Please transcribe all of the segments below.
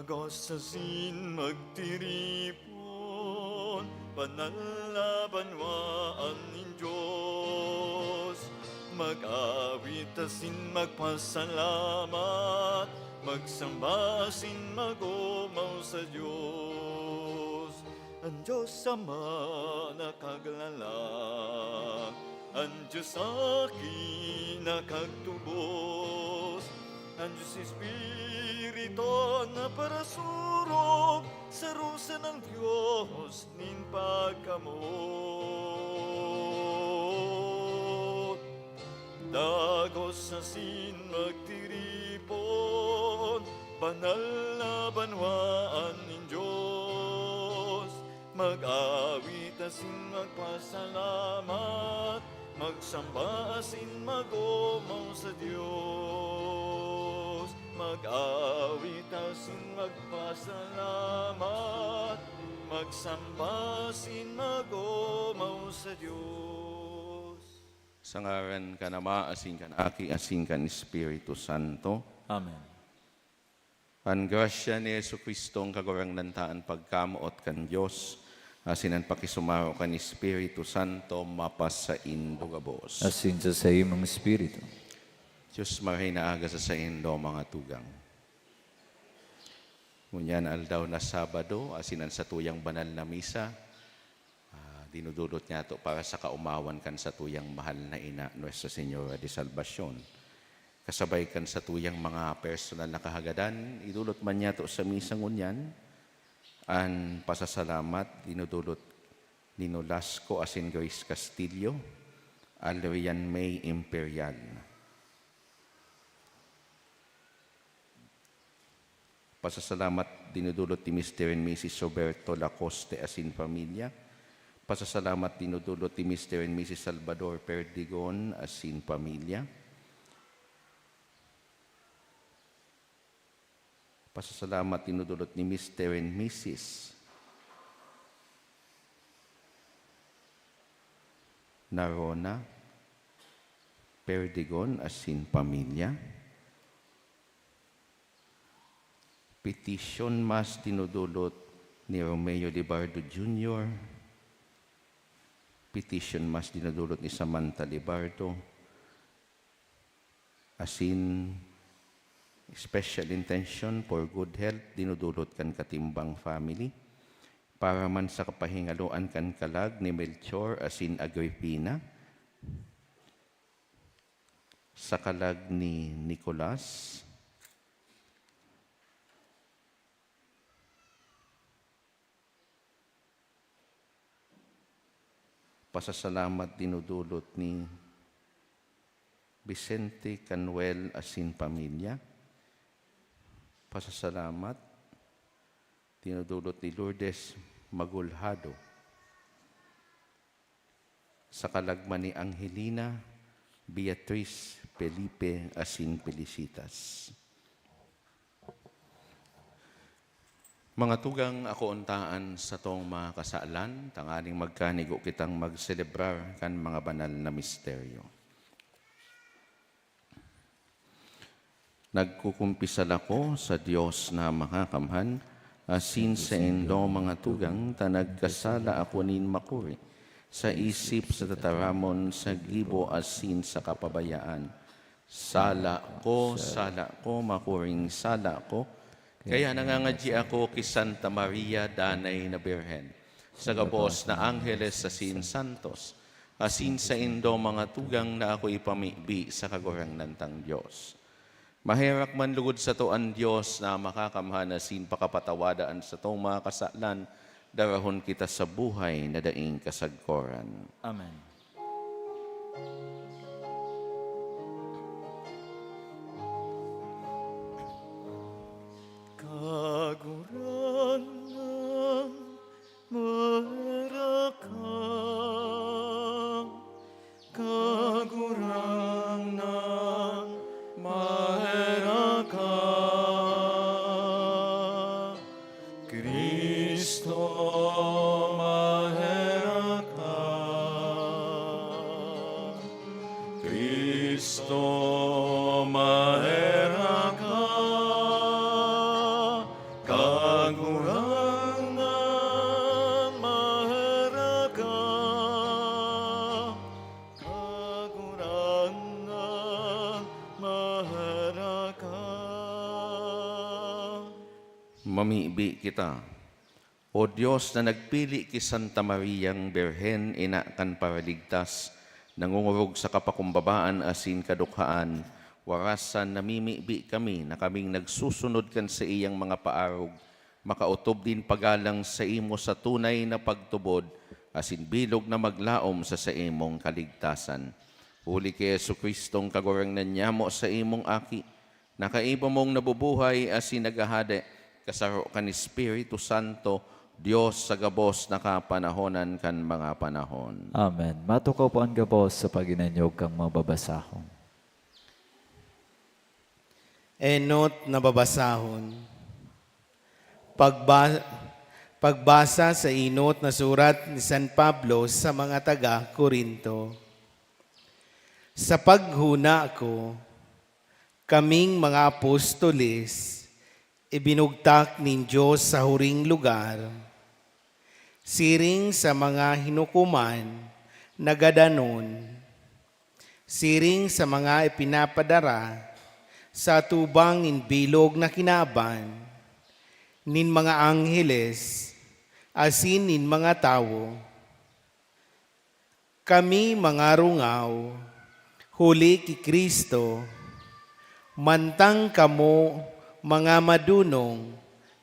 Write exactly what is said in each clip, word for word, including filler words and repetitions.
Dagos asin magtiripon, banal na banwaan nin Dios. Mag-awit asin magpasalamat, magsamba asin mag-omaw sa Dios. An Dios Ama na Kaglalang, an Dios Aki na Kagtubos, an Dios Espiritu na parasurog, saro sanang Dios nin pagkamoot. Dagos asin magtiripon, banal na banwaan nin Dios. Mag-awit asin magpasalamat, magsamba asin mag-omaw sa Dios. Mag-awit asin magpasalamat, magsamba asin mag-omaw sa Dios. Sa ngaran kan Ama, asin kan Aki, asin kan Espiritu Santo. Amen. An grasya ni Jesu-Cristo, an Kagurangnan ta, an pagkamoot kan Dios, asin an pakisumaro kan Espiritu Santo, mapasaindo gabos. Asin sa saimong espiritu. Dios, marahay na aga sa saindo, mga tugang. Ngunyan aldaw na Sabado, asin an satuyang banal na misa, ah, dinudulot niyato para sa kaomawan kan satuyang mahal na ina, Nuestra Señora de Salvacion. Kasabay kan satuyang mga personal na kahagadan, idulot man niyato sa misa ngunyan an pasasalamat dinudulot ni Nolasco asin Grace Castillo, Adrian May Imperial. Pasasalamat dinudulot ni Mister and Missus Roberto Lacoste asin pamilya. Pasasalamat dinudulot ni Mister and Missus Salvador Perdigon asin pamilya. Pasasalamat dinudulot ni Mister and Missus Narona Perdigon asin pamilya. Petition Mass dinudulot ni Romeo Libardo Junior. Petition Mass dinudulot ni Samantha Libardo. Asin, special intention for good health dinudulot kan Katimbang family. Para man sa kapahingaloan kan kalag ni Melchor asin Agripina, sa kalag ni Nicolas, pasasalamat dinudulot ni Vicente Canuel asin pamilya. Pasasalamat dinudulot ni Lourdes Magulhado. Sa kalag man ni Angelina, Beatriz, Felipe, asin Felicitas. Mga tugang, akoon ta an satong mga kasalan, tanganing magkanigo kitang magselebrar kan mga banal na misteryo. Nagkukumpisal ako sa Dios na Makakamhan, asin saindo, mga tugang, ta nagkasala ako nin makuri, sa isip, sa tataramon, sa gibo, asin sa kapabayaan. Sala ko, sala ko, makuring sala ko. Kaya nangangadyi ako ki Santa Maria, Danay na Birhen, sa gabos na angheles asin santos, asin saindo, mga tugang, na ako ipamibi sa Kagurangnan tang Dios. Maherak man lugod sato an Dios na Makakamhan asin pakapatawada an satong mga kasalan, darahon kita sa buhay na daing kasagkoran. Amen. Kagurangnan, maherak ka. Kagurangnan, maherak ka. Cristo, maherak ka. Cristo, maherak ka. Mamibi kita. O Dios na nagpili ki Santa Mariang Birhen, ina kan Paraligtas, nangongorog sa kapakumbabaan asin kadukhaan, warasan namimibi kami na kaming nagsusunod kan saiyang mga paarog, makaotob nin pagalang saimo sa tunay na pagtubod, asin bilog na maglaom sa saimong kaligtasan. Huli ki Jesu-Cristong Kagurangnan nyamo, saimong Aki, na kaiba mong nabubuhay asin naghahade, kasaro kan Espiritu Santo, Dios sa gabos na kapanahonan kan mga panahon. Amen. Matukaw po an gabos sa pag-inanyog kan mga babasahon. Enot na babasahon. Pagba-, pagbasa sa enot na surat ni San Pablo sa mga taga Corinto. Sa paghona ko, kaming mga apostoles, ibinugtak nin Dios sa huring lugar, siring sa mga hinukoman na gadanon, siring sa mga ipinapadara sa atubang nin bilog na kinaban nin mga angheles asin nin mga tawo. Kami mga rungaw, huli ki Cristo, mantang kamo mga madonong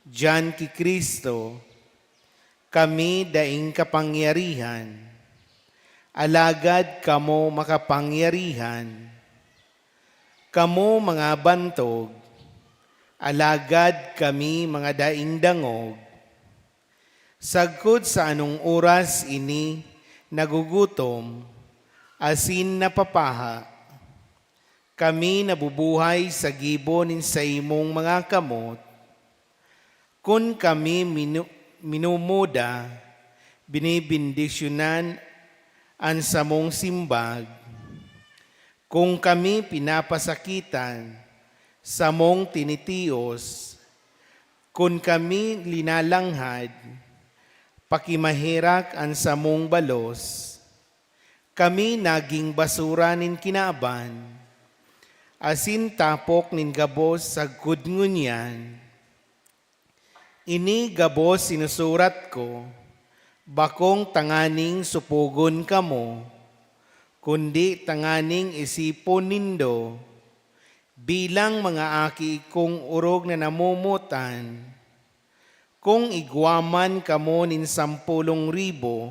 diyan ki Cristo, kami daing kapangyarihan, alagad kamo makapangyarihan. Kamo mga bantog, alagad kami mga daing dangog. Sagkod sa anong oras ini nagugutom asin napapaha, kami nabubuhay sa gibo nin saimong mga kamot. Kun kami minu-, minumuda, binibendisyonan an samong simbag. Kun kami pinapasakitan, samong tinitios. Kun kami linalanghad, pakimaherak an samong balos. Kami naging basura nin kinaban, asin tapok nin gabos sagkod ngunyan. Ini gabos sinusurat ko, bakong tanganing supogon kamo, kundi tanganing isipon nindo, bilang mga aki kong orog na namomotan. Kun igwa man kamo nin sampolong ribo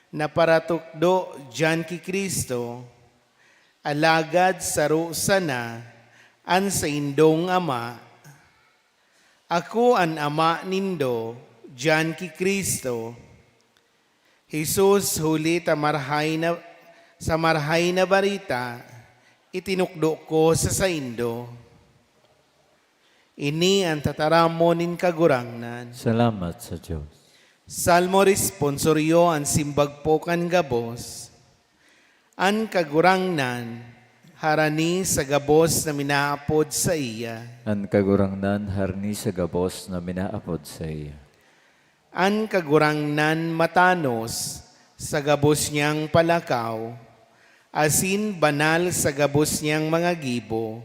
na paratukdo diyan ki Cristo, alagad saro sana an saindong Ama, ako an Ama nindo diyan ki Cristo. Jesus, huli ta Marahay na, sa Marahay na Bareta, itinukdo ko sa saindo. Ini an tataramon nin Kagurangnan. Salamat sa Dios. Salmo Responsorio. An simbag po kan gabos. An Kagurangnan harani sa gabos na minaapod saiya. An Kagurangnan harani sa gabos na minaapod saiya. An Kagurangnan matanos sa gabos niyang palakaw, asin banal sa gabos niyang mga gibo.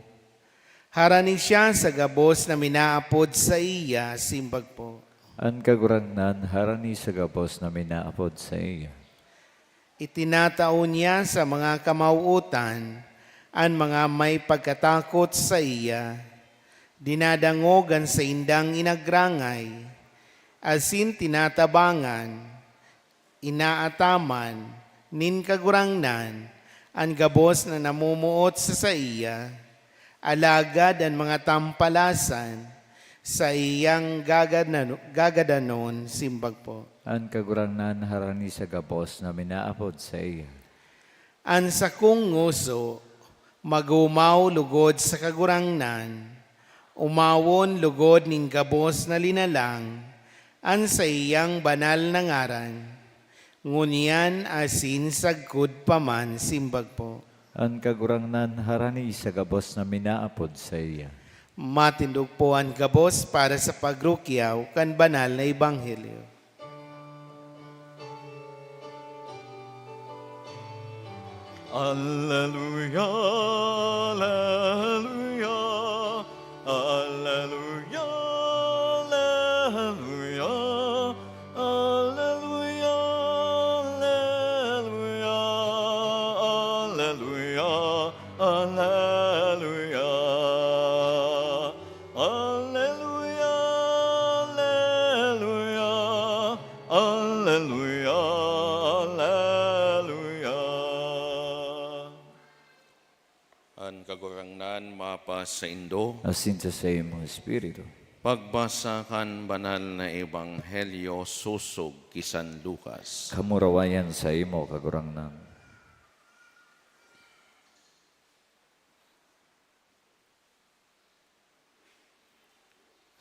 Harani siya sa gabos na minaapod saiya, simbag po. An Kagurangnan harani sa gabos na minaapod saiya. Itinatao niya sa mga kamawootan an mga may pagkatakot saiya. Dinadangog an saindang inagrangay, asin tinatabangan, inaataman nin Kagurangnan an gabos na namomoot sa saiya. Alagad an mga tampalasan, saiyang gagana-, gagadanon, simbag po. An Kagurangnan harani sa gabos na minaapod saiya. An sakong ngoso, mag-omaw lugod sa Kagurangnan, omawon lugod nin gabos na linalang an saiyang banal na ngaran, ngunyan asin sagkod pa man, simbag po. An Kagurangnan harani sa gabos na minaapod saiya. Matindog po an gabos para sa pagrukyaw kan banal na ebanghelyo. Alleluia, alleluia, alleluia, pa saindo. Asin sa saimong espiritu. Pagbasa kan Banal na Ebanghelyo sosog ki San Lucas. Kamurawayan saimo, Kagurangnan.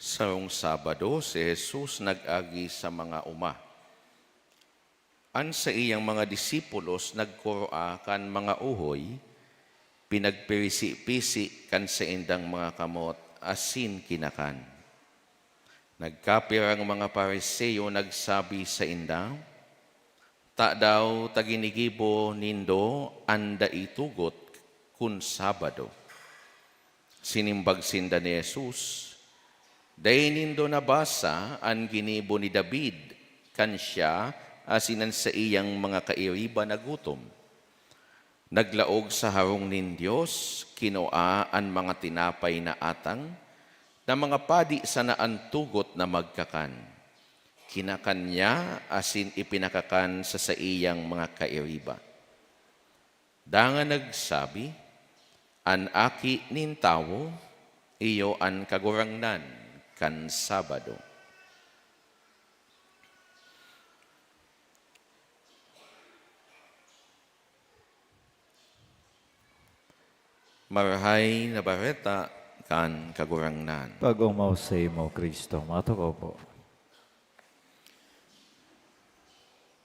Sarong Sabado, si Jesus nag-agi sa mga oma. An saiyang mga disipulos nagkua kan mga uhoy, pinagpirisi-pisi kan saindang mga kamot, asin kinakan. Nagkapirang mga Fariseo nagsabi sainda, "Tadaw ta ginigibo nindo an dai tugot kun Sabado?" Sinimbag sinda ni Jesus, "Dai nindo nabasa an ginibo ni David kan siya asin an saiyang mga kairiba nagutom? Naglaog sa harong nin Dios, kinua an mga tinapay na atang, na mga padi sana an tugot na magkakan. Kinakan niya asin ipinakakan sa saiyang mga kairiba. Dangan nagsabi, 'An Aki nin Tawo iyo an Kagurangnan kan Sabado.'" Marahay na Bareta kan Kagurangnan. Pag-omaw saimo, Cristo. Matukaw po.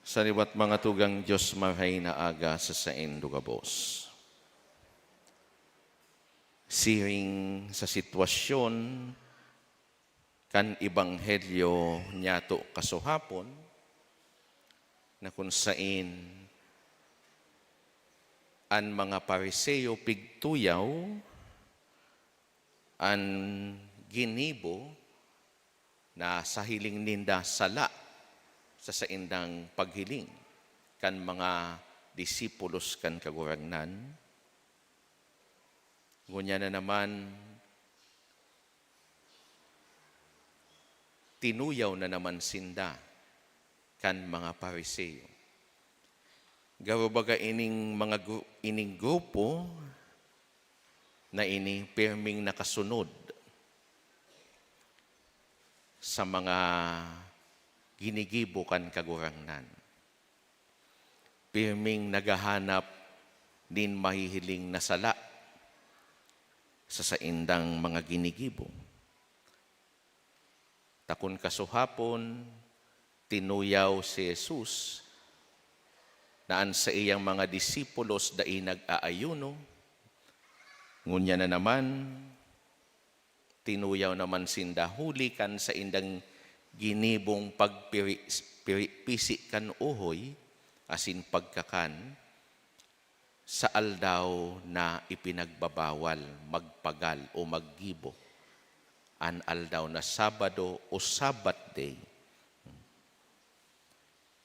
Sa liwat mga tugang Dios, marahay na aga sa saindo gabos. Siring sa sitwasyon kan ebanghelyo niyato kasuhapon, na kun sain an mga Fariseo pigtuyaw an ginibo na sa hiling ninda sala sa saindang paghiling kan mga disipulos kan Kagurangnan. Ngunyan na naman, tinuyaw na naman sinda kan mga Fariseo. Garo baga ining mga gru-, ining grupo na ini pirming nakasunod sa mga ginigibo kan Kagurangnan. Pirming naghahanap nin mahihiling na sala sa saindang mga ginigibo. Ta kun kasuhapon, tinuyaw si Jesus na an saiyang mga disipulos dai nag-aayuno, ngunyan na naman, tinuyaw naman sinda huli kan saindang ginibong pagpiri-, piri-, pisi kan uhoy asin pagkakan sa aldaw na ipinagbabawal magpagal o maggibo, an aldaw na Sabado o Sabbath day.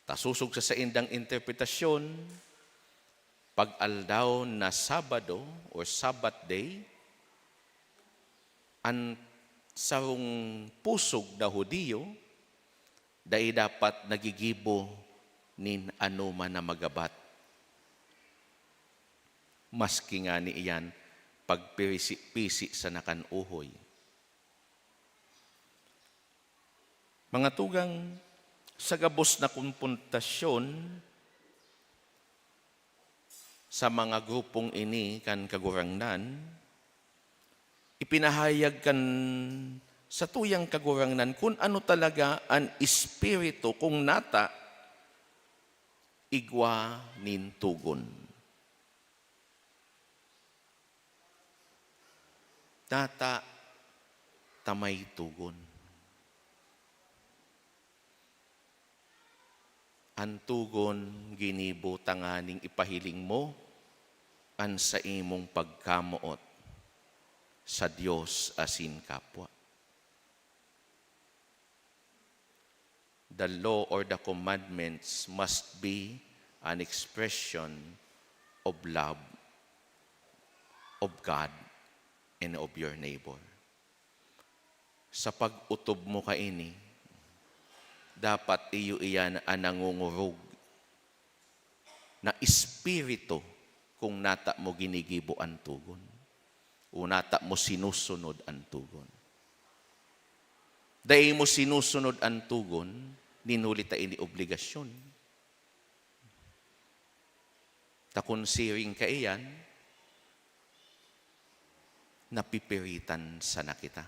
Ta sosog sa saindang interpretasyon, pag aldaw na Sabado or Sabbath day, an sarong pusog na Judio dai dapat nagigibo nin anoman na magabat, maski ngani iyan pagpirisi-pisi sana kan uhoy. Mga tugang, sa gabos na kompontasyon sa mga grupong ini kan Kagurangnan, ipinahayag kan satuyang Kagurangnan kun ano talaga an espiritu kung nata igwa nin togon. Nata ta may togon. An togon ginibo tanganing ipahiling mo an saimong pagkamoot sa Dios asin kapwa. The law or the commandments must be an expression of love of God and of your neighbor. Sa pag-otob mo kaini, dapat iyo iyan an nangongorog na espiritu kung nata mo ginigibo an togon. O nata mo sinusunod an togon? Dai mo sinusunod an togon, nin huli ta ini obligasyon. Ta kun siring kaiyan, napipiritan sana kita.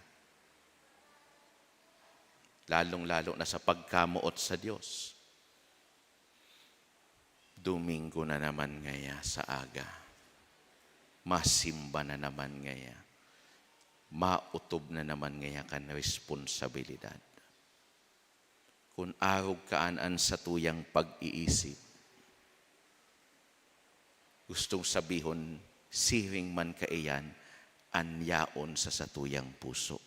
Lalong-lalo na sa pagkamoot sa Dios. Domingo na naman ngaya sa aga. Masimba na naman ngaya. Maotob na naman ngaya kan responsabilidad. Kun arog kaan an satuyang pag-iisip, gustong sabihon, siring man kaiyan an yaon sa satuyang puso.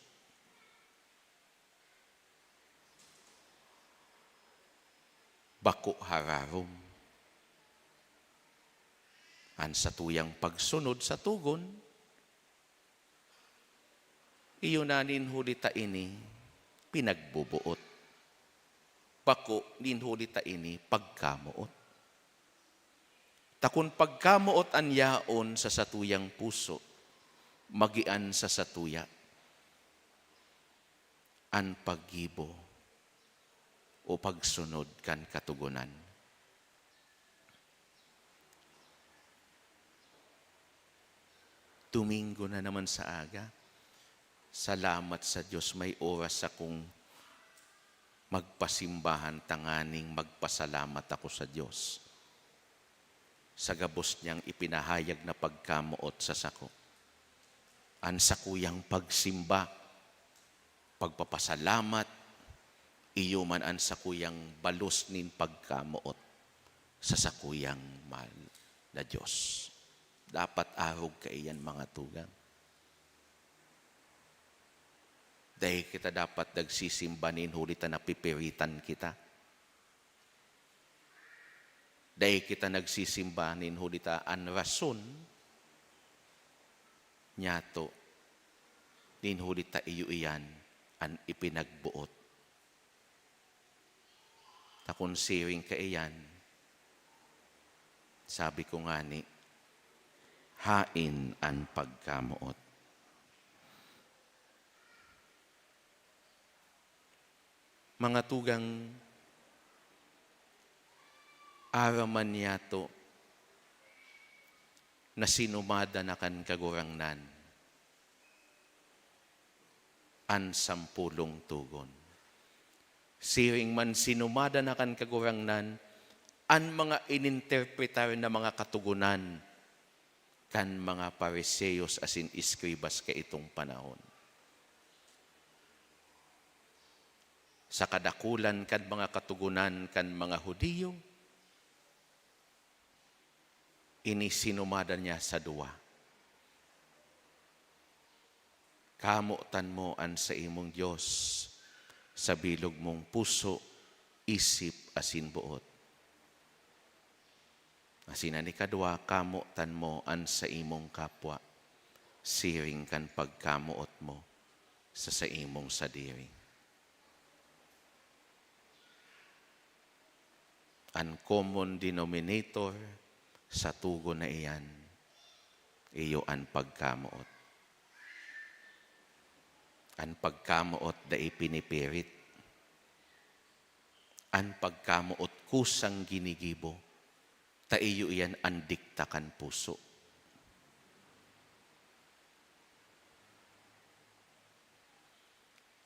Bako hararom an satuyang pagsunod sa togon, iyo na nin huli ta ini pinagboboot. Bako nin huli ta ini pagkamoot. Ta kun pagkamoot an yaon sa satuyang puso, magian sa satuya an paggibo o pagsunod kan Katogonan. Domingo na naman sa aga. Salamat sa Dios, may oras akong magpasimbahan tanganing magpasalamat ako sa Dios sa gabos niyang ipinahayag na pagkamoot sa sako. An sakuyang pagsimba, pagpapasalamat, iyo man an sakuyang balos nin pagkamoot sa sakuyang mahal na Dios. Dapat arog kaiyan, mga tugang. Dai kita dapat nagsisimba nin huli ta napipiritan kita. Dai kita nagsisimba nin huli ta an rason nyato, nin huli ta iyo iyan an ipinagboot. Ta kun siring kaiyan, sabi ko ngani, hain an pagkamoot? Mga tugang, aram man nyato na sinumada na kan Kagurangnan an sampolong togon. Siring man, sinumada na kan Kagurangnan an mga ininterpretar na mga katogonan kan mga Fariseos asin eskribas kaitong panahon. Sa kadakulan kan mga katogonan kan mga Judio, ini sinumada niya sa duwa. Kamotan mo an saimong Dios sa bilog mong puso, isip, asin boot. Asin an ikadwa, kamotan mo an saimong kapwa siring kan pagkamoot mo sa saimong sadiri. An common denominator sa togon na iyan, iyo an pagkamoot. An pagkamoot dai pinipirit. An pagkamoot kusang ginigibo, ta iyo iyan an dikta kan puso.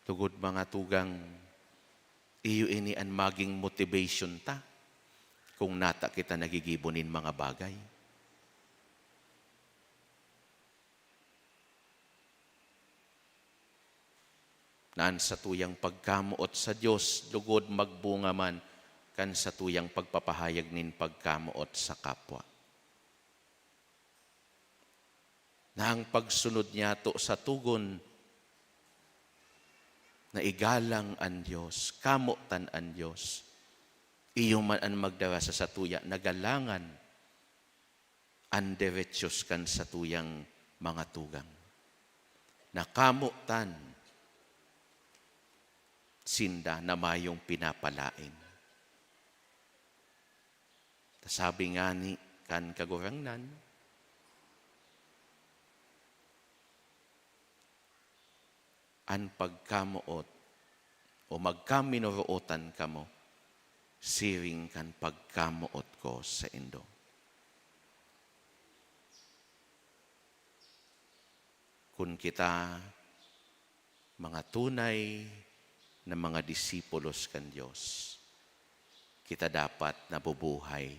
Lugod, mga tugang, iyo ini an maging motivation ta kung nata kita nagigibo nin mga bagay. Na an satuyang pagkamoot sa Dios lugod magbunga man kan satuyang pagpapahayag nin pagkamoot sa kapwa. Na ang pagsunod niyato sa togon na igalang an Dios, kamotan an Dios, iyo man an magdara sa satuya na galangan an derechos kan satuyang mga tugang. Na kamotan sinda na mayong pinapalaen. Ta sabi ngani kan Kagurangnan, an pagkamoot, o magkaminorootan kamo siring kan pagkamoot ko saindo. Kun kita mga tunay na mga disipulos kan Dios, kita dapat nabubuhay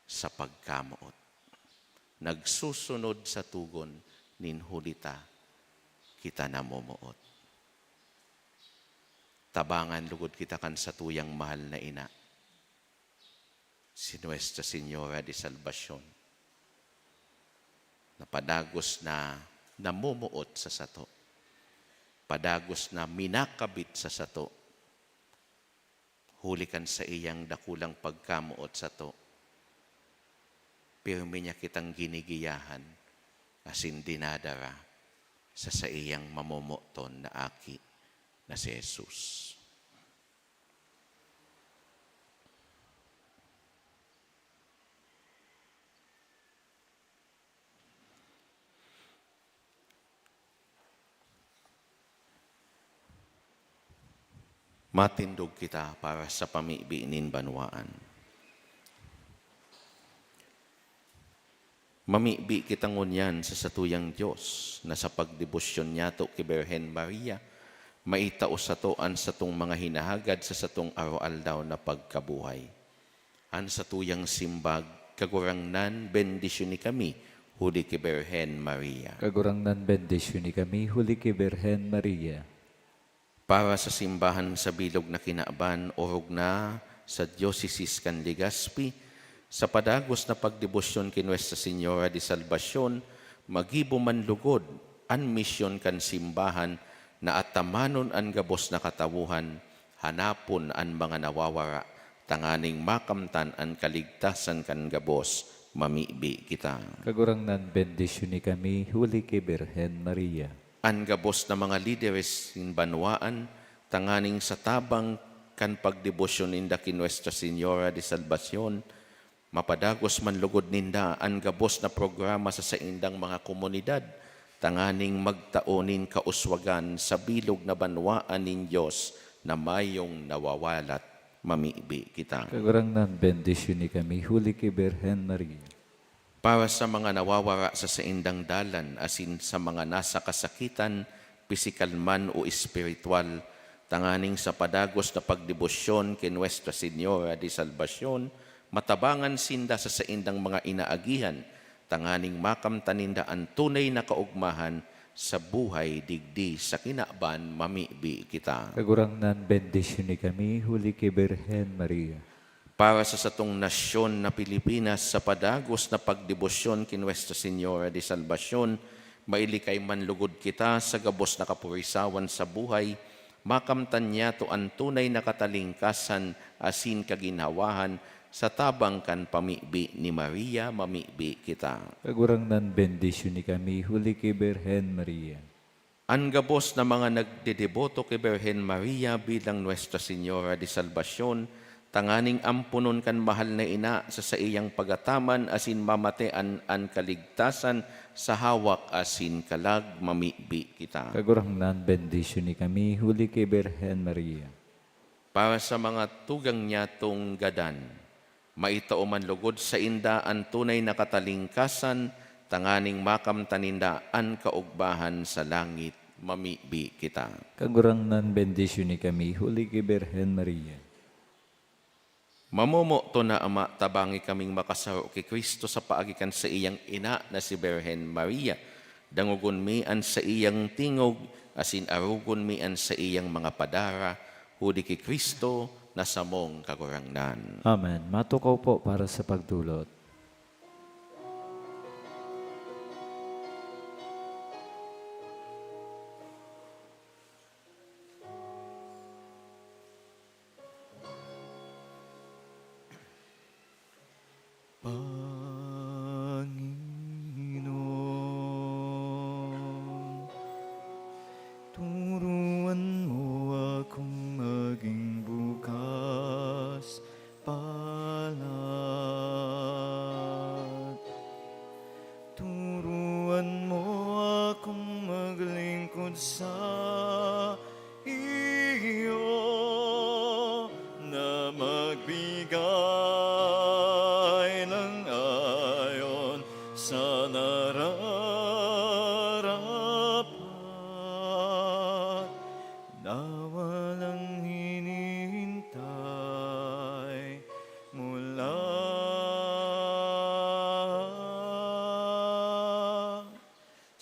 sa pagkamoot, nagsusunod sa togon nin huli ta kita namomoot. Tabangan lugod kita kan satuyang mahal na ina, si Nuestra Señora de Salvacion, na padagos na namomoot sa sato, padagos na minakabit sa sato, huli kan saiyang dakulang pagkamoot sato, pirmi niya kitang ginigiyahan asin dinadara sa saiyang mamomoton na Aki na si Jesus. Matindog kita para sa pamibi nin banwaan. Mamibi kita ngunyan sa satuyang Dios na sa pagdebosyon niyato ki Birhen Maria, maitao sato an satong mga hinahagad sa satong aroaldaw na pagkabuhay. An satuyang simbag, Kagurangnan, bendisyoni kami huli ki Birhen Maria. Kagurangnan, bendisyoni kami huli ki Birhen Maria. Para sa simbahan sa bilog na kinaban, orog na sa Diocese kan Legazpi, sa padagos na pagdebosyon ki Nuestra Señora de Salvacion, magibo man lugod an misyon kan simbahan na atamanon an gabos na katawohan, hanapon an mga nawawara, tanganing makamtan an kaligtasan kan gabos, mamibi kita. Kagurangnan, bendisyoni kami huli ki Birhen Maria. An gabos na mga lideres nin banwaan, tanganing sa tabang kan pagdebosyon ninda ki Nuestra Señora de Salvacion, mapadagos man lugod ninda an gabos na programa sa saindang mga komunidad, tanganing magtao nin kauswagan sa bilog na banwaan nin Dios na mayong nawawalat, mamibi kita. Kagurangnan, bendisyoni kami huli ki Birhen Maria. Para sa mga nawawara sa saindang dalan asin sa mga nasa kasakitan, pisikal man o espiritual, tanganing sa padagos na pagdebosyon ki Nuestra Señora de Salvacion, matabangan sinda sa saindang mga inaagihan, tanganing makamtan ninda an tunay na kaogmahan sa buhay digdi sa kinaban, mamibi kita. Kagurangnan, bendisyoni kami huli ki Birhen Maria. Para sa satong nasyon na Pilipinas, sa padagos na pagdebosyon ki Nuestra Señora de Salvacion, mailikay man lugod kita sa gabos na kapurisawan sa buhay, makamtan niyato an tunay na katalingkasan asin kaginhawahan sa tabang kan pamibi ni Maria, mamibi kita. Kagurangnan, bendisyoni kami huli ki Birhen Maria. An gabos na mga nagdedeboto ki Birhen Maria bilang Nuestra Señora de Salvacion, tanganing amponon kan mahal na ina sa saiyang pagataman asin mamatean an kaligtasan sa hawak asin kalag, mamibi kita. Kagurangnan, bendisyoni kami huli ki Birhen Maria. Para sa mga tugang niyatong gadan, maitao man lugod sainda an tunay na katalingkasan, tanganing makamtan ninda an kaugmahan sa langit, mamibi kita. Kagurangnan, bendisyoni kami huli ki Birhen Maria. Mamomoton na Ama, tabangi kaming makasaro ki Cristo sa paagi kan saiyang ina na si Birhen Maria. Dangogon mi an saiyang tingog, asin arogon mi an saiyang mga padara, huli ki Cristo na samong Kagurangnan. Amen. Matukaw po para sa pagdulot. Panginoon, turuan mo akong maging bukas palad. Turuan mo akong maglingkod sa iyo na magbigay lang ayon sa nararapat na walang hinihintay mula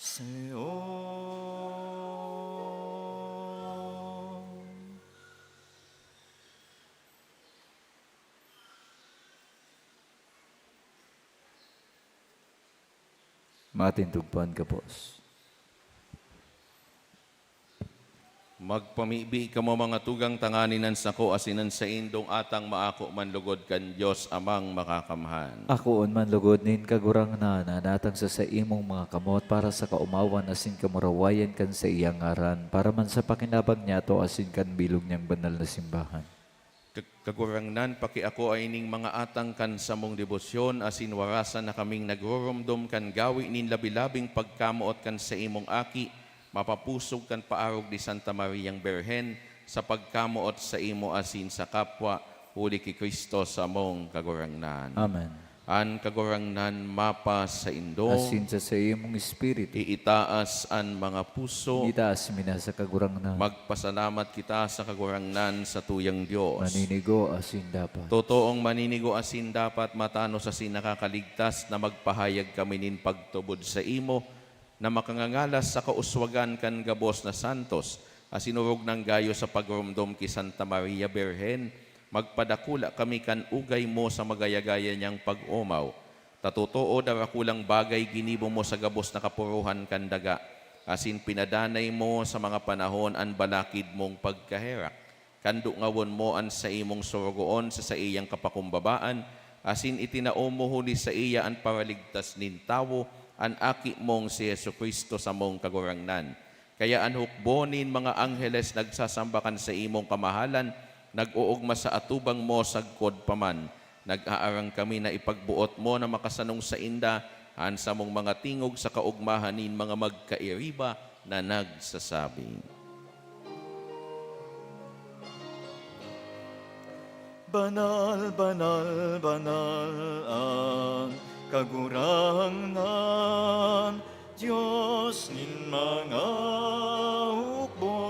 sa'yo. Matindog po an gabos. Magpamibi kamo, mga tugang, tanganing an sako asin an saindong atang maako man lugod kan Dios Amang Makakamhan. Akoon man lugod nin Kagurangnan an atang sa saimong mga kamot para sa kaomawan asin kamurawayan kan saiyang ngaran, para man sa pakinabang niyato asin kan bilog niyang banal na simbahan. Ka-, Kagurangnan, pakiakoa ining mga atang kan samong debosyon, asin warasan na kaming nagroromdom kan gawe nin labi-labing pagkamoot kan saimong Aki, mapapusog kan paarog ni Santa Mariang Birhen, sa pagkamoot saimo asin sa kapwa, huli ki Cristo samong Kagurangnan. Amen. An Kagurangnan mapasaindo. Asin sa saimong espiritu. Iitaas an mga puso. Itaas mi na sa Kagurangnan. Magpasalamat kita sa Kagurangnan, satuyang Dios. Maninigo asin dapat. Totoong maninigo asin dapat, matanos asin nakakaligtas na magpahayag kami nin pagtubod saimo, na makangangalas sa kauswagan kan gabos na santos, asin orog nang gayo sa pagromdom ki Santa Maria Birhen, magpadakula kami kan ugay mo sa magaya-gaya niyang pag-omaw. Ta totoo, darakulang bagay ginibo mo sa gabos na kapuruhan kan daga, asin pinadanay mo sa mga panahon an balakid mong pagkaherak. Kan dungawon mo an saimong sorogoon sa saiyang kapakumbabaan, asin itinao mo huli saiya an Paraligtas nin tawo, an Aki mong si Jesu-Cristo, samong Kagurangnan. Kaya an hukbo nin mga angheles nagsasamba kan saimong kamahalan, nag-oogma sa atubang mo sagkod pa man. Nag-aarang kami na ipagboot mo na makasanong sainda an samong mga tingog sa kaogmahan nin mga magkairiba na nagsasabi, "Banal, banal, banal an Kagurangnan, Dios nin mga hukbo.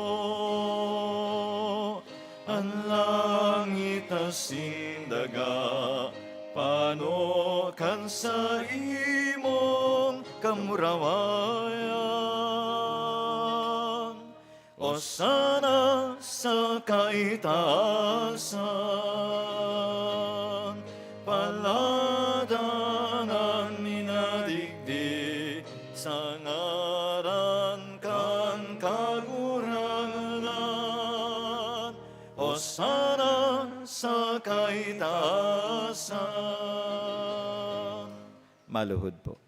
An langit asin daga pano kan saimong kamurawayan. Osana sa kaitaasan, paladan an minadigdi sa ngaran kan Kagurangnan. Osana sa kaitaasan." Maluhod po.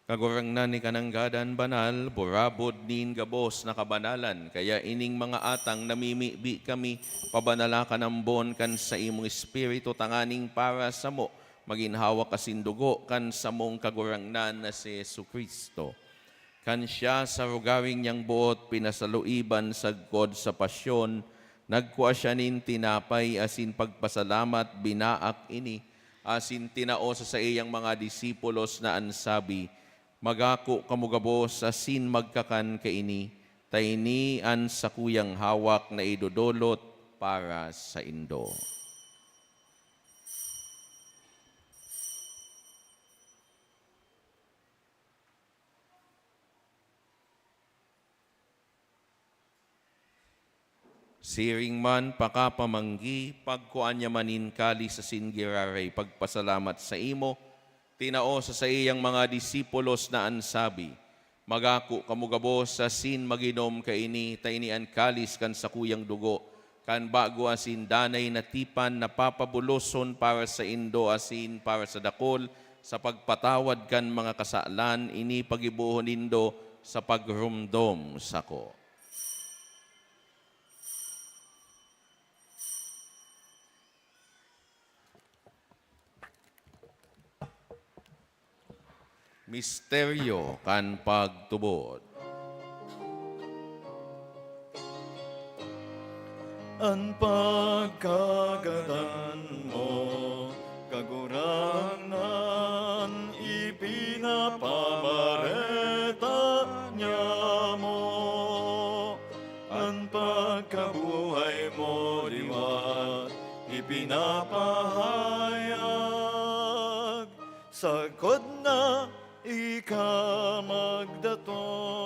Kagurangnan, ika nanggad an banal, burabod nin gabos na kabanalan. Kaya ining mga atang namimibi kami, pabanala kan ambon kan saimong Espiritu, tanganing para samo, magin hawak asin dugo kan samong Kagurangnan na si Jesu-Cristo. Kan siya sa rogaring niyang boot pinasaluiban sagkod sa pasyon, nagkua siya nin tinapay asin pagpasalamat, binaak ini, asin tinao sa saiyang mga disipulos na an sabi, "Magako kamo gabos asin magkakan kaini, ta ini an sakuyang hawak na idodolot para saindo." Siring man pakapamanggi, pagkua niya man nin kalis asin giraray pagpasalamat saimo, tinao sa saiyang mga disipulos na an sabi, "Magako kamo gabos asin mag-inom kaini, ta ini an kalis kan sakuyang dugo, kan bago asin danay na tipan na papabuloson para saindo asin para sa dakul, sa pagpatawad kan mga kasalan. Ini pagibohon nindo sa pagromdom sako." Misteryo kan pagtubod. An pagkagadan mo, Kagurangnan, ipinapabareta niamo. An pagkabuhay mo liwat ipinapahayag, sagkod na ika magdatong.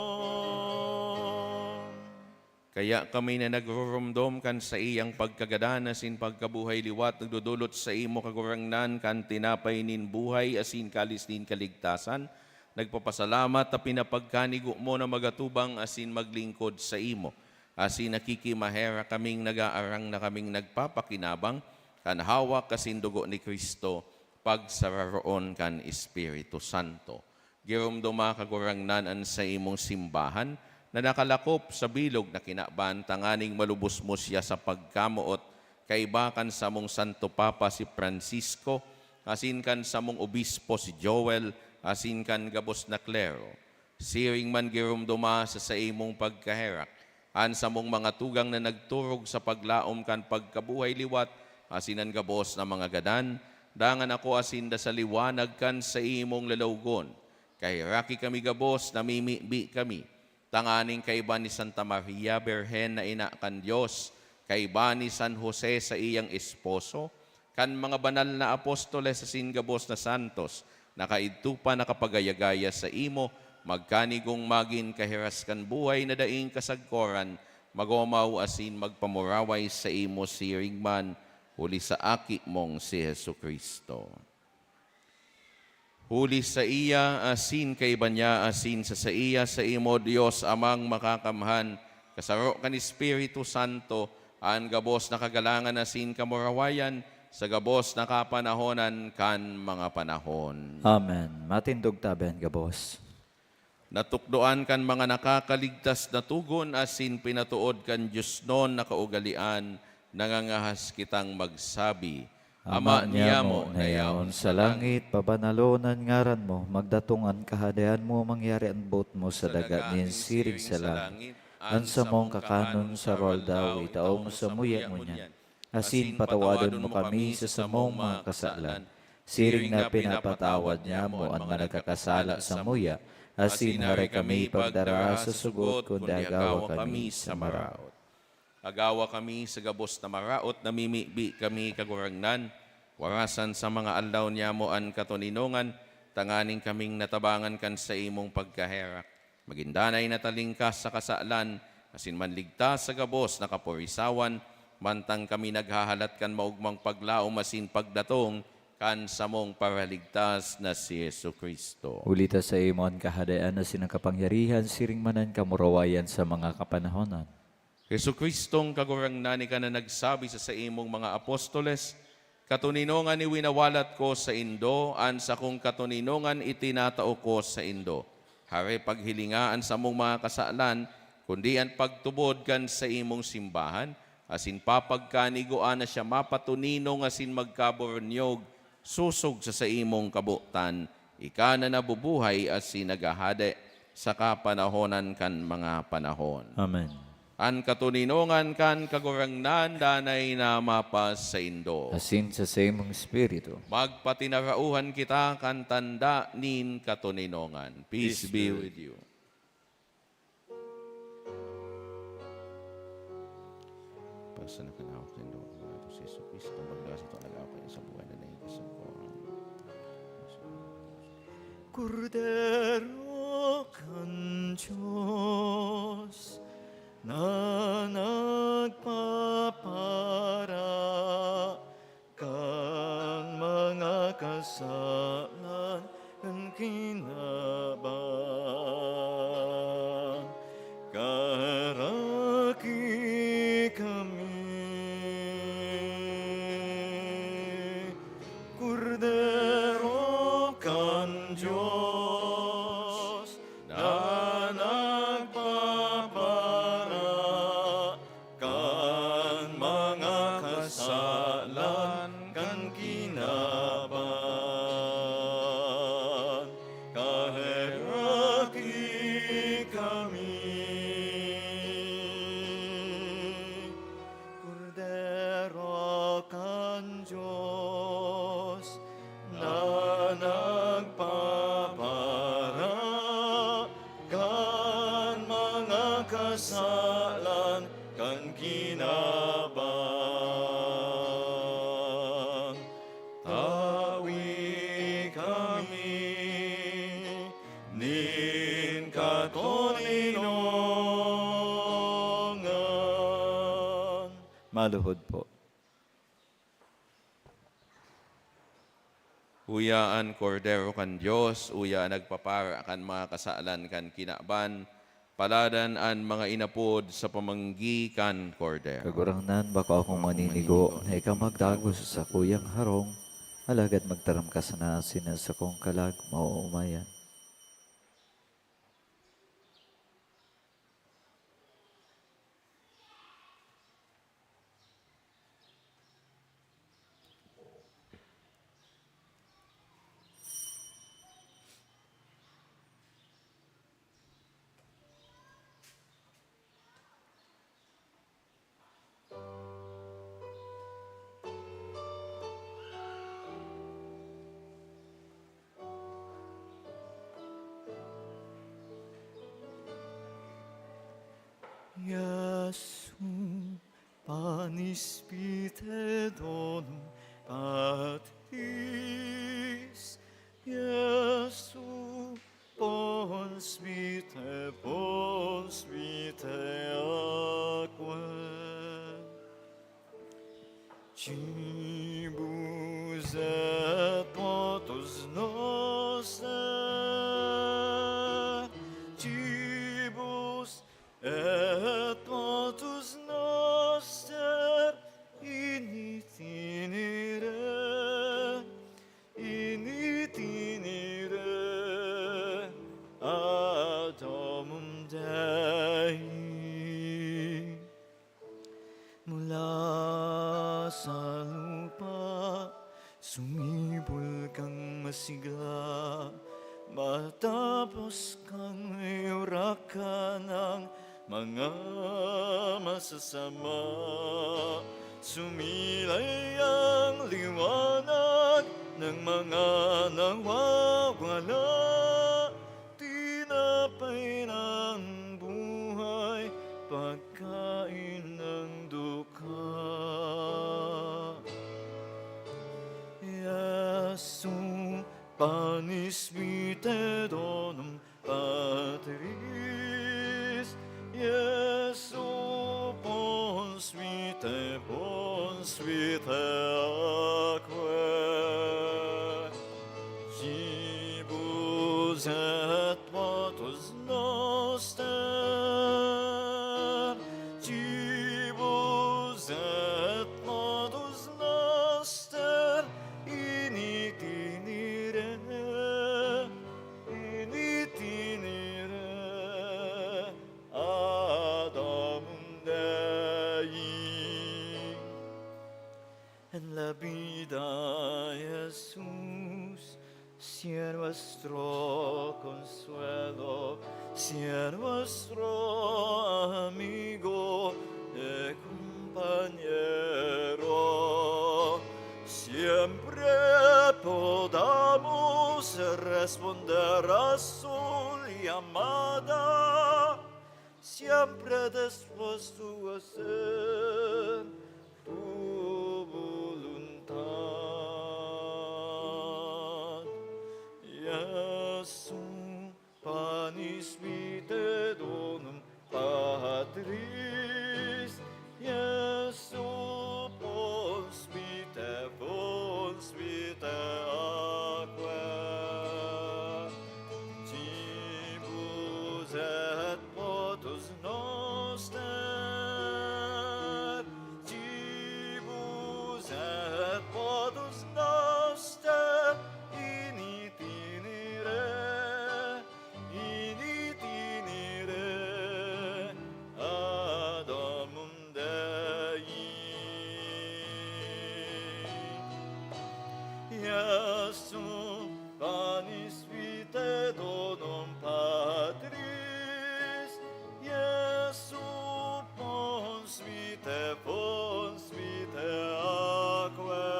Kaya kami na nagrurumdom kan saiyang pagkagadan asin pagkabuhay liwat, nagdodolot saimo, Kagurangnan, kan tinapay nin buhay asin kalis nin kaligtasan, nagpapasalamat ta pinapagkanigo mo na magatubang asin maglingkod saimo. Asin nakikimaherak kaming nagaarang na kaming nagpapakinabang kan hawak asin dugo ni Cristo, pagsararoon kan Espiritu Santo. Giromdoma, Kagurangnan, an saimong simbahan na nakalakop sa bilog na kinaban, tanganing malubos mo siya sa pagkamoot, kaiba kan samong Santo Papa si Francisco, asin kan samong obispo si Joel, asin kan gabos na klero. Siring man giromdoma sa saimong pagkaherak an samong mga tugang na nagturog sa paglaom kan pagkabuhay liwat, asin an gabos na mga gadan, dangan ako asin da sa liwanag kan saimong lalawgon. Kaheraki kami gabos, namimibi kami, tanganing kaiba ni Santa Maria Birhen na ina kan Dios, kaiba ni San Jose saiyang esposo, kan mga banal na apostoles asin gabos na santos na kaidto pa nakapagaya-gaya saimo, magkanigong magin kahiras kan buhay na daing kasagkoran, magomaw asin magpamuraway saimo siring man, huli sa Aki mong si Jesu-Cristo. Huli saiya, asin kaiba niya, asin sa saiya, saimo, Dios Amang Makakamhan, kasaro kan Espiritu Santo, an gabos na kagalangan asin kamurawayan, sa gabos na kapanahonan kan mga panahon. Amen. Matindog tabi an gabos. Natukdoan kan mga nakakaligtas na togon asin pinatood kan diosnon na kaugalean, nangangahas kitang magsabi, Ama niyamo na yaon sa langit, pabanalon an ngaran mo, magdatong an Kahadean mo, mangyari an boot mo sa daga nin siring sa langit. An samong kakanon sa aldaw-aldaw itao mo samuya ngunyan, asin patawadon mo kami sa samong mga kasalan, siring na pinapatawad niamo an mga nagkakasala samuya, asin hare kami pagdara sa sugot, kundi agawa kami sa maraot. Agawa kami sa gabos na maraot, namimibi kami, Kagurangnan, warasan sa mga aldaw niamo an katoninongan, tanganing kaming natabangan kan saimong pagkaherak, magin danay na talingkas sa kasalan, asin manligtas sa gabos na kaporisawan, mantang kami naghahalat kan maogmang paglaom asin pagdatong kan samong Paraligtas na si Jesu-Cristo. Huli ta saimo an kahadean asin an kapangyarihan siring man an kamurawayan sa mga kapanahonan. Jesu-Cristong Kagurangnan, ika na nagsabi sa saimong mga apostoles, "Katoninongan iwinawalat ko saindo, an sakong katoninongan itinatao ko saindo." Hare paghilinga an samong mga kasalan, kundi an pagtubod kan saimong simbahan, asin papagkanigoan na siya mapatoninong asin magkaburunyog, sosog sa saimong kabotan, ika na nabubuhay asin naghahade sa kapanahonan kan mga panahon. Amen. An katoninongan kan Kagurangnan danay na mapasaindo. Asin sa saimong espiritu. Magpatinarauhan kita kan tanda nin katoninongan. Peace be with you. Pagsa na kan hawak nindo, si Jesu-Cristo, pagdara sa nag-awak sa buhay na nahigit sa Kordero kan Dios na nagpapara kan mga kasalan kan kinaban. Kaheraki kami, Kordero kan Dios, na nagpapara kan mga kasalan kan kinaban. kasalan kan kinaban. Tawi kami nin katoninongan. Maluhod po. Uya an Kordero kan Dios, uya an nagpapara kan mga kasalan kan kinaban, paladan an mga inapod sa pamanggi kan Kordero. Kagurangnan, bako akong maninigo na ikaw magdagos sa sakuyang harong, alagad magtaram ka sana asin an sakong kalag, maoomayan. Jesu, panis vite donum Patris, Jesu, pons vite, pons vite aquae. Cibus et potus noster, cibus et potus noster, in itinere, in itinere ad domum Dei. Mula sa lupa, sumibol kang masigla, matapos kang iurak kan mga masasama. Sumilay ang liwanag ng mga nawawala. Tinapay ng buhay, pagkain ng dukha. Jesu, panis vite donum Patris, Jesu, pons vite, pons vite aquae. Cibus et potus noster, cibus et potus noster, in itinere, in itinere ad domum Dei. En la vida, Jesús, si eres nuestro consuelo, si eres nuestro amigo y compañero, siempre podamos responder a su llamada. Siempre después tu hacer tu voluntad. Jesu, panis vite donum Patris, Jesu, pons vite, pons vite aquae. Cibus et potus noster, cibus et potus noster, in itinere, in itinere ad domum Dei. Jesu, panis vite donum Patris, Jesu, pons vite, pons vite aquae.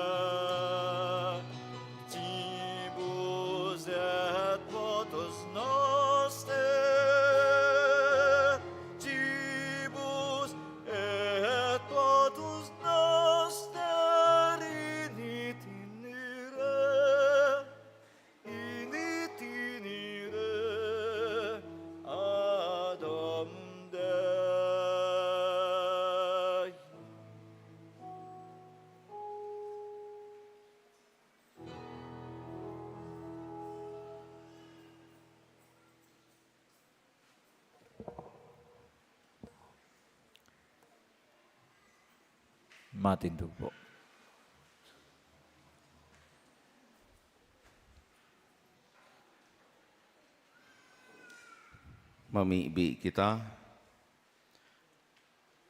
Cibus et potus noster, Matindog po. Mamibi kita.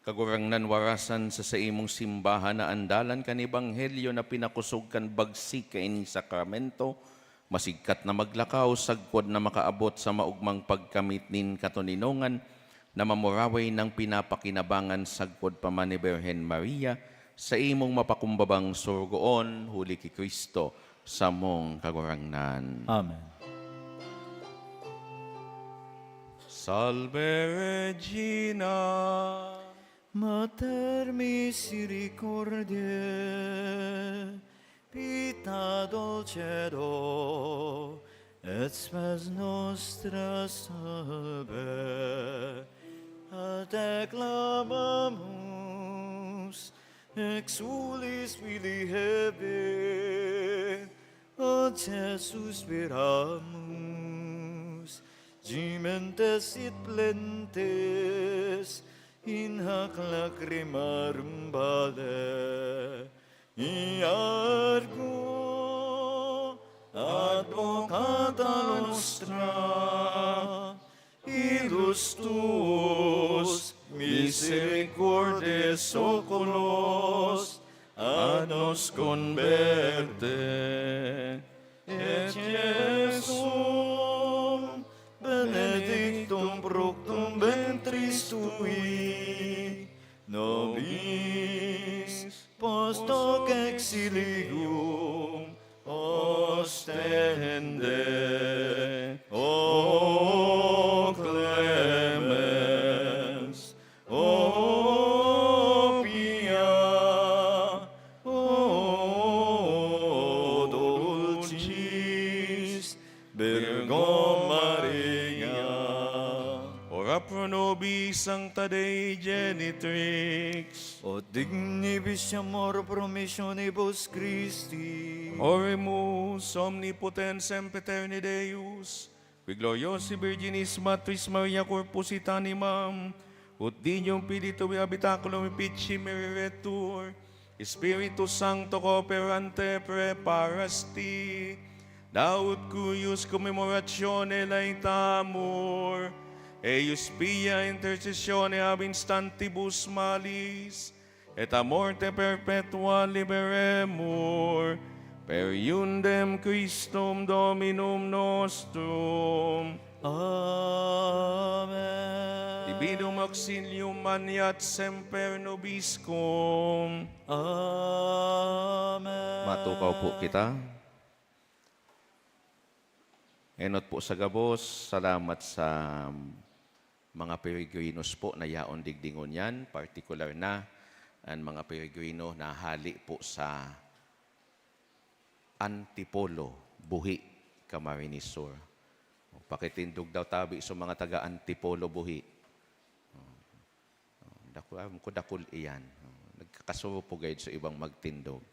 Kagurangnan, warasan sa saimong simbahan na andalan kan ebanghelyo na pinakosog kan bagsik kaini sakramento, masigkat na maglakaw sagkod na makaabot sa maogmang pagkamit nin katoninongan na mamuraway nang pinapakinabangan sagkod pa man ni Birhen Maria, saimong mapakumbabang sorogoon, huli ki Cristo, samong Kagurangnan. Amen. Salve Regina. Mater misericordiae, vita dulcedo, et spes nostra salve. A te clamamus, exulis filii Hevae, a te suspiramus, gementes et plentes in hac lacrimarum valle. Iargo, advocata nostra, ilus tuus, misericordiae oculos, a nos converte. Et Iesum benedictum fructum ventris tui, nobis post hoc exilium ostende. O clemens, o pia, o dulcis Virgo Maria. Ora pro nobis Sancta Dei Genitrix. Ut dignibus amor promissionibus Christi. Oremus. Omnipotens sempiterni Deus, qui gloriosae Virginis Matris Maria corpus et animam, ut dignum Filii tui habitaculum efficiem ereretur, Spiritus Sancto cooperante praeparasti, da ut cuius commemoratione laetamur, eius pia intercessione ab instantibus malis, et a morte perpetua liberemur, per eundem Christum Dominum nostrum. Amen. Divinum auxilium maneat semper nobiscum. Amen. Matukaw po kita. Enot po sa gabos, salamat sa mga peregrinos po na yaon digdi ngunyan, partikular na an mga peregrino na hali po sa Antipolo, Buhi, Camarines Sur. Pakitindog daw tabi sa mga taga Antipolo, Buhi. Dakul, aram ko, dakul iyan. Nagkakasubo po gayud sa ibang magtindog.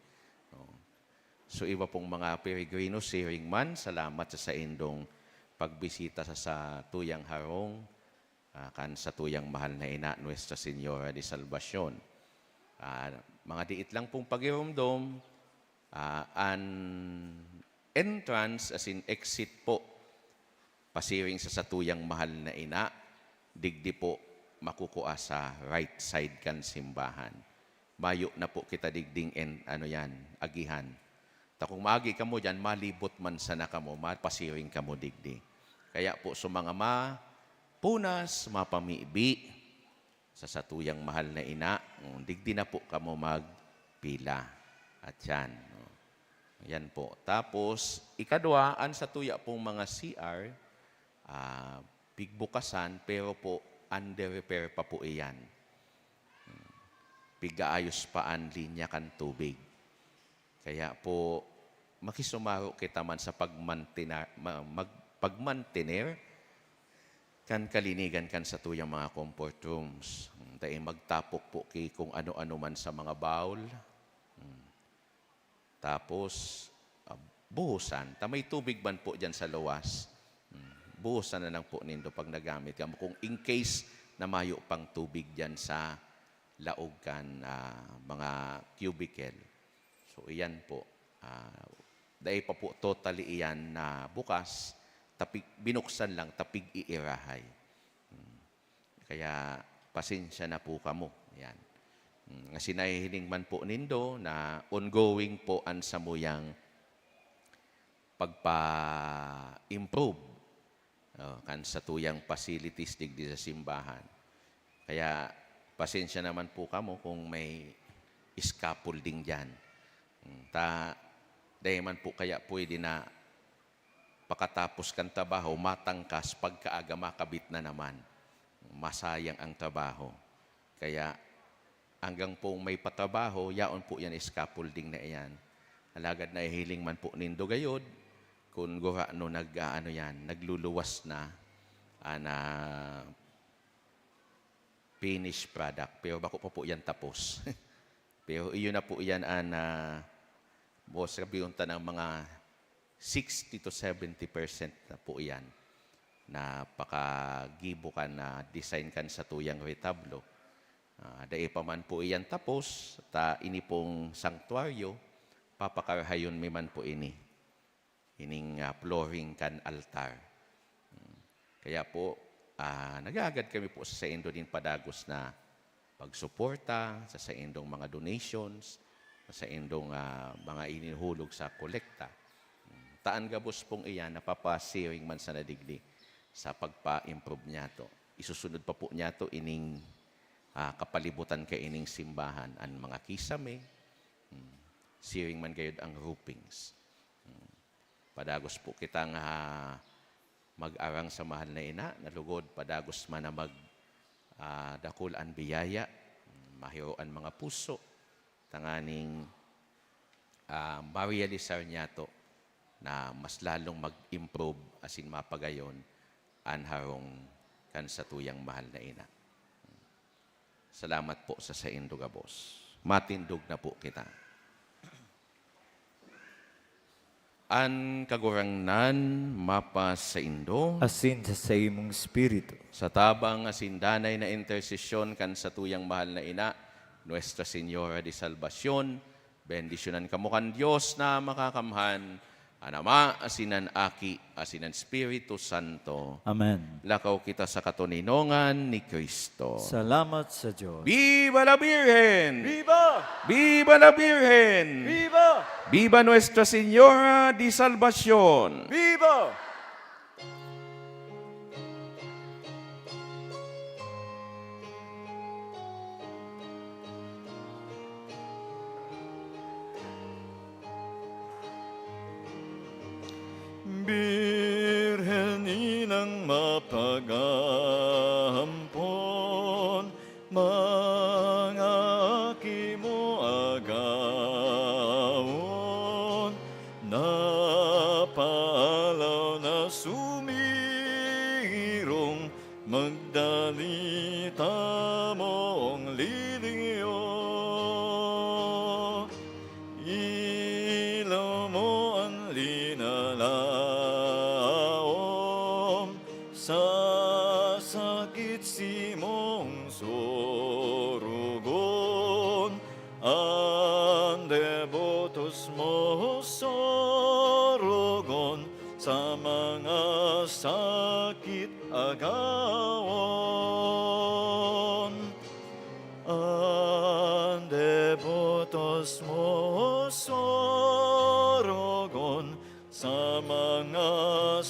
So, iba pong mga peregrino, siring man, salamat sa saindong pagbisita sa, sa tuyang harong, ah, kan sa tuyang mahal na ina, Nuestra Señora de Salvacion. Ah, mga diit lang pong pagiromdom, ah, an entrance, as in exit po, pasiring sa satuyang mahal na ina, digdi po makukua sa right side kan simbahan. Mayo na po kita digding en-, ano yan, agihan. Ta kung maagi kamo diyan, malibot man sana kamo, mapasiring kamo digdi. Kaya po sa mga mapunas, mapamibi, sa satuyang mahal na ina, mm, digdi na po kamo magpila. At yan, no? Yan po. Tapos, ikadwa, an satuya pong mga C R, ah, pigbukasan, pero po, under repair pa po iyan. Mm. Pigaayos pa an linya kan tubig. Kaya po, makisumaro kita man sa pagmantina-, ma-, mag-, pagmantener kan kalinigan kan satuyang mga comfort rooms. Hmm, dai magtapok po ki kung ano-ano man sa mga bowl. Hmm. Tapos, ah, buhusan. Ta may tubig man po diyan sa luwas. Hmm. Buhusan na lang po nindo pag nagamit kamo. Kung in case na mayo pang tubig diyan sa laog kan, ah, mga cubicle. So, iyan po, ah, dai pa po totally iyan na bukas, tapig, binuksan lang, tapig-iirahay. Hmm. Kaya, pasensya na po kamo. Yan. Hmm, asin nahihiling man po nindo na ongoing po an samuyang pagpa-improve, oh, kan satuyang facilities digdi sa simbahan. Kaya, pasensya naman po kamo kung may scaffolding diyan. Hmm, ta, dai man po kaya pwede na pakatapos kan trabaho, matangkas, pagkaaga makabit na naman. Masayang ang trabaho. Kaya, hanggang pong may patrabaho, yaon po yan, scaffolding na iyan. Alagad nahihiling man po nindo gayod, kun gurano nag-aano yan, nagluluwas na, ah, na finished product, pero bako pa po yan tapos. Pero iyon na po yan an, ah, boss, sabihin ta ng mga sixty to seventy percent na po iyan na pakagibo kan, ah, design kan satuyang retablo. Ah, dai pa man po iyan tapos, ta ini pong sanktuaryo, papakarhayon mi man po ini. Ining, ah, flooring kan altar. Hmm. Kaya po, ah, naghahagad kami po sa saindo nin padagos na pagsuporta, sa saindong mga donations, sa saindong, ah, mga ininhulog sa kolekta. Hmm. Ta an gabos pong iyan, napapasiring man sana digdi sa pagpa-improve niyato. Isusunod pa po niyato ining, ah, kapalibutan kaining simbahan, an mga kisame, hmm, siring man gayod ang roofings. Hmm. Padagos po kitang, ah, mag-arang sa mahal na ina, na lugod padagos man na mag, ah, dakul an biyaya, mahiro an mga puso, tanganing, ah, marealisar niyato na mas lalong mag-improve asin mapagayon an harong kan satuyang mahal na ina. Salamat po sa saindo gabos. Matindog na po kita. An Kagurangnan mapasaindo. Asin sa saimong espiritu. Sa tabang asin danay na intersesyon kan satuyang mahal na ina, Nuestra Señora de Salvacion, bendisyonan kamo kan Dios na Makakamhan, an Ama, asin an Aki, asin an Espiritu Santo. Amen. Lakaw kita sa katoninongan ni Cristo. Salamat sa Dios. Viva la Virgen! Viva! Viva la Virgen! Viva! Viva Nuestra Señora de Salvacion! Viva! Birhen inang mapag-ampon, mga aki mo agawon, napaalaw na sumirong, magdali tamong liliyo. Ilaw mo an linalaom sa sakit, simong sorogon an debotos mo, sorogon sa mga sakit agawon. An debotos mo, sorogon sa mga